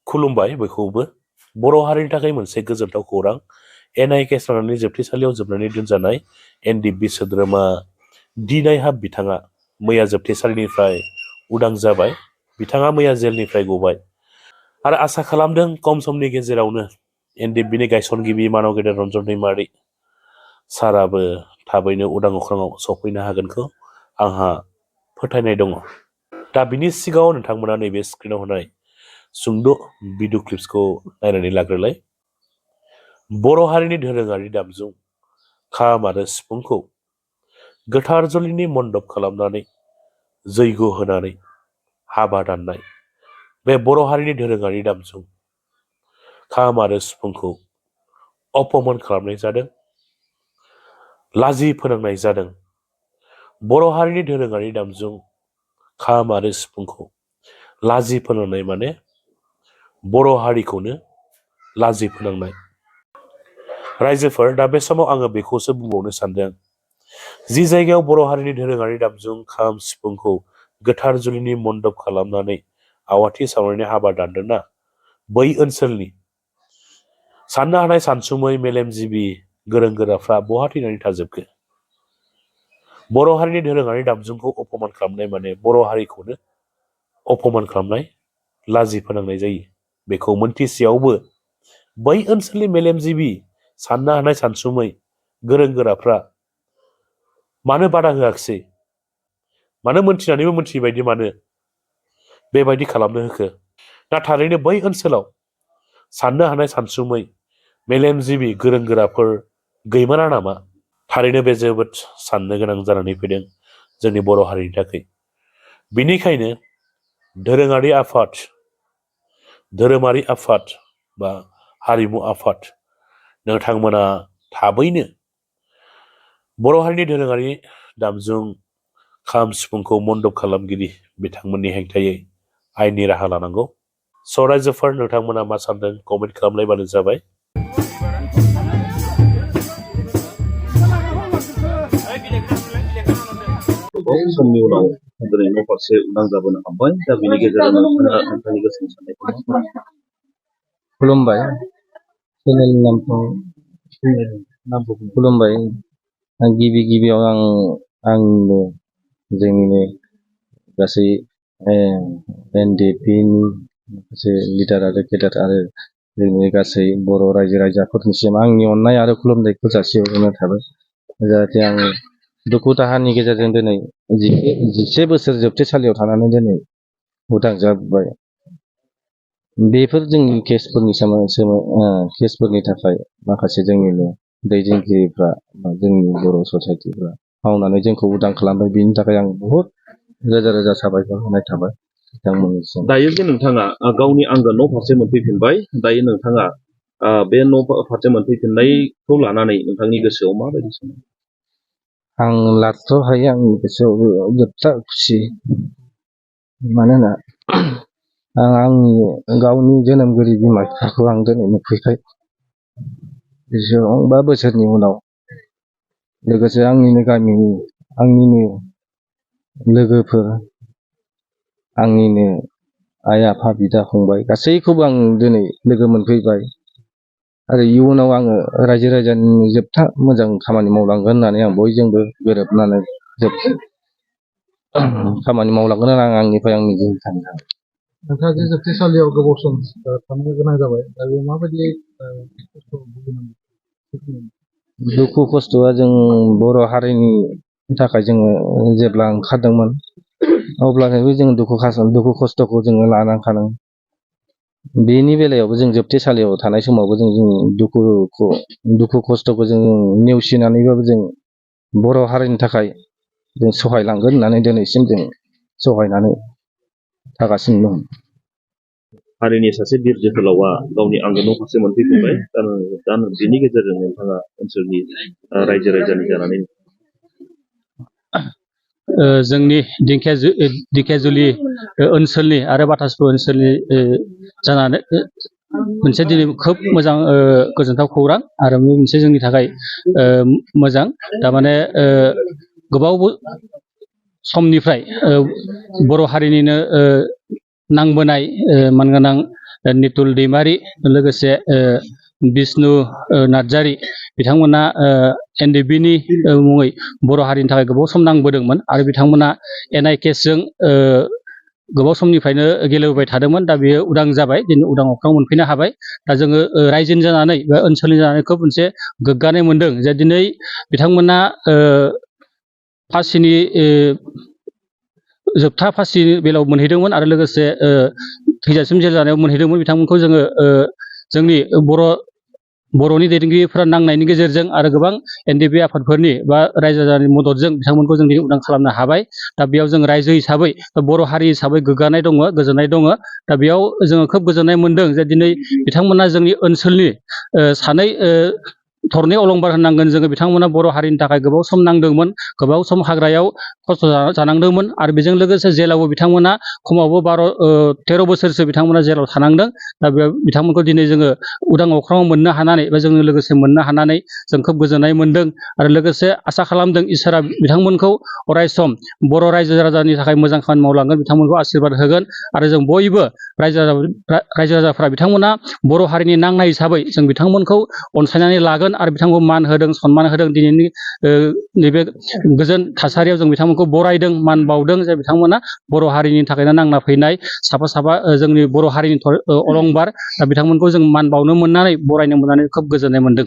खुलुमबाय बयखौबो बर' हारिनि थाखाय मोनसे गोजोनथाव खौरां NIK साननानै जोबथेसालियाव जोबनानै दोनजानाय NDB सोद्रोमा दिनाय हाब बिथाङा मैया जोबथेसालिनिफ्राय उदां जाबाय। बिथाङा मैया जेलनिफ्राय गबाय आरो आसा खालामदों खम समनि गेजेरावनो NDBनि गायसनगिरि मानाव गेदेर रन्जन दैमारि साराबो थाबैनो उदां अख्राङाव सफैनो हागोनखौ आंहा फोथायनाय दङ। दा बिनि सिगाङाव नोंथांमोना नैबे स्क्रिनाव होनाय सुंद' भिडिअ क्लिप्सखौ नायनानै लाग्रोलाय। बर' हारिनि दोरोङारि दामजु खाम आरो सिफुंखौ गोथार जुलिनि मन्दप खालामनानै जैग' होनानै हाबा दाननाय बे बर' हारिनि दोरोङारि दामजु खाम आरो सिफुंखौ अपमान खालामनाय जादों, लाजि फोनांनाय जादों। बर' हारिनि दोरोङारि दामजु खाम आरो सिफुंखौ लाजि फोनांनाय माने बर' हारिखौनो लाजि फोनांनाय। रायजोफोर दा बे समाव आङो बेखौसो बुंबावनो सानदों, जि जायगायाव बर' हारिनि दोरोङारि दामजु खाम सिफुंखौ गोथार जुलिनि मन्दप खालामनानै आवाथि सावनानै हाबा दानदोंना, बै ओनसोलनि साननो हानाय सानसुमै मेलेमजिबि गोरों गोराफ्रा बहा थैनानै थाजोबखो? बर' हारिनि दोरोङारि दामजुखौ अपमान खालामनाय माने बर' हारिखौनो अपमान खालामनाय, लाजि फोनांनाय जायो। बेखौ मोनथिसेयावबो बै ओनसोलनि मेलेमजिबि साननो हानाय सानसुमै गोरों गोराफ्रा मानो बादा होआखिसै? मानो मोनथिनानैबो मोनथियै बायदि मानो बेबायदि खालामनो होखो? ना थारैनो बै ओनसोलाव साननो हानाय सानसुमै मेलेमजिबि गोरों गोराफोर गैमारा नामा? थारैनो बे जोबोद साननो गोनां जानानै फैदों जोंनि बर' हारिनि थाखाय। बिनिखायनो दोरोङारि आफाद, धोरोमारि आफाद बा हारिमु आफाद नोंथांमोना थाबैनो बर' हारिनि दोरोङारि दामजु खाम सिफुंखौ मन्दप खालामगिरि बिथांमोननि हेंथायै आयेननि राहा लानांगौ। स' रायजोफोर नोंथांमोना मा सानदों कमेन्ट खालामलायबानो जाबाय। गोबाव समनि उनाव दिनै न' फारसे उदां जाबोनो हाबाय। दा बेनि गेजेराव नोंथांनि गोसोनि साननायखौ खुलुमबाय। चेनेलनि नामखौ खुलुमबाय। गिबियाव आंनो जोंनि गासै NDPनि माखासे लिडार आरो केडार आरो जोंनि गासै बर' रायजो राजाफोरनिसिम आंनि अननाय आरो खुलुमनायखौ जासिहरनाय थाबाय। जाहाथे आं दुखु दाहानि गेजेरजों दिनै 11 बोसोर जोबथेसालियाव थानानै दिनै उदां जाबाय। बेफोर जोंनि केसफोरनि थाखाय माखासे जोंनिनो दैदेनगिरिफ्रा जोंनि बर' ससाइटिफ्रा मावनानै जोंखौ उदां खालामबाय। बेनि थाखाय आं बहुद रोजा रोजा साबायखर होनाय थाबाय बिथांमोननिसिम। दायो जे नोंथाङा गावनि आंगो न' फारसे मोनफैफिनबाय, दायो नोंथाङा बे न' फारसे मोनफैफिननायखौ लानानै नोंथांनि गोसोआव माबायदि सानो? आं लाथ्र' हायो आंनि गोसोआव जोबथा खुसि। मानोना आं आंनि गावनि जोनोमगिरि बिमा बिफाखौ आं दिनै नुफैबाय 5 बोसोरनि उनाव। लोगोसे आंनिनो गामिनि आंनिनो लोगोफोर, आंनिनो आइ आफा बिदा फंबाय गासैखौबो आं दिनै लोगो मोनफैबाय। आरो इयुनाव आङो रायजो राजानि जोबथा मोजां खामानि मावलांगोन होननानै आं बयजोंबो गोरोबनानै खामानि मावलांगोन होननानै आंनिफ्राय आं मिजिं थायो। नोंथाङा जे जोबथेसालियाव गोबाव सम थानो गोनां जाबाय, दा बे माबायदि दुखु खस्थ'आ जों बर' हारिनि थाखाय जोङो जेब्ला ओंखारदोंमोन अब्लानिफ्राय जों दुखु खस्थ'खौ जोङो लानांखादों। बेनि बेलायावबो जों जोबथेसालियाव थानाय समावबो जों दुखु खस्थ'खौ जों नेवसिनानैबाबो जों बर' हारिनि थाखाय जों सहायलांगोन होननानै दिनैसिम जों सहायनानै थागासिनो दं। हारिनि सासे बिर जोहोलावा गावनि आंगो न' फारसे मोनफैफिनबाय। दा बेनि गेजेरजों नोंथाङा ओनसोलनि रायजो राजानि जानानै जोंनि दिंखियाजुलि ओनसोलनि आरो बाथासपुर ओनसोलनि जानानै मोनसे दिनै खोब मोजां गोजोनथाव खौरां आरो मोनसे जोंनि थाखाय मोजां। थारमाने समनिफ्राय बर' हारिनिनो नांबोनाय मानगोनां नितुल दैमारि लोगोसे बिष्णु नार्जारि बिथांमोना NDB-नि मुङै बर' हारिनि थाखाय गोबाव सम नांबोदोंमोन आरो बिथांमोना NIKES-जों गोबाव समनिफ्रायनो गेलेबोबाय थादोंमोन। दा बेयो उदां जाबाय, दिनै उदां अख्राङाव मोनफैनो हाबाय। दा जोङो रायजोनि जानानै बा ओनसोलनि जानानै खोब मोनसे गोग्गानाय मोनदों जे दिनै बिथांमोना फासिनि जोबथा फासि बेलायाव मोनहैदोंमोन आरो लोगोसे थैजासिम जेल जानायाव मोनहैदोंमोन। बिथांमोनखौ जोङो जोंनि बर'नि दैदेनगिरिफोरा नांनायनि गेजेरजों आरो गोबां NDB आफादफोरनि बा रायजो राजानि मददजों बिथांमोनखौ जों दिनै उदां खालामनो हाबाय। दा बेयाव जों रायजो हिसाबै बर' हारि हिसाबै गोग्गानाय दङ, गोजोननाय दङ। दा बेयाव जोङो खोब गोजोननाय मोनदों जे दिनै बिथांमोना जोंनि ओनसोलनि सानै थरनै अलंबार होननांगोन जोङो। बिथांमोना बर' हारिनि थाखाय गोबाव सम नांदोंमोन, गोबाव सम हाग्रायाव खस्थ' जानांदोंमोन आरो बेजों लोगोसे जेलावबो बिथांमोना खमावबो 13 बोसोरसो बिथांमोना जेलाव थानांदों। दा बेयाव बिथांमोनखौ दिनै जोङो उदां अख्राङाव मोननो हानानै बा जोंजों लोगोसे मोननो हानानै जों खोब गोजोननाय मोनदों आरो लोगोसे आसा खालामदों इसोरा बिथांमोनखौ अरायसम बर' रायजो राजानि थाखाय मोजां खामानि मावलांगोन, बिथांमोनखौ आशीर्बाद होगोन आरो जों बयबो रायजो राजाफ्रा बिथांमोना बर' हारिनि नांनाय हिसाबै जों बिथांमोनखौ अनसायनानै लागोन आरो बिथांमोनखौ मान होदों, सनमान होदों। दिनैनि नैबे गोजोन थासारियाव जों बिथांमोनखौ बरायदों, मान बावदों जे बिथांमोना बर' हारिनि थाखायनो नांना फैनाय साफा जोंनि बर' हारिनि अलंबार। दा बिथांमोनखौ जों मान बावनो मोननानै, बरायनो मोननानै खोब गोजोननाय मोनदों।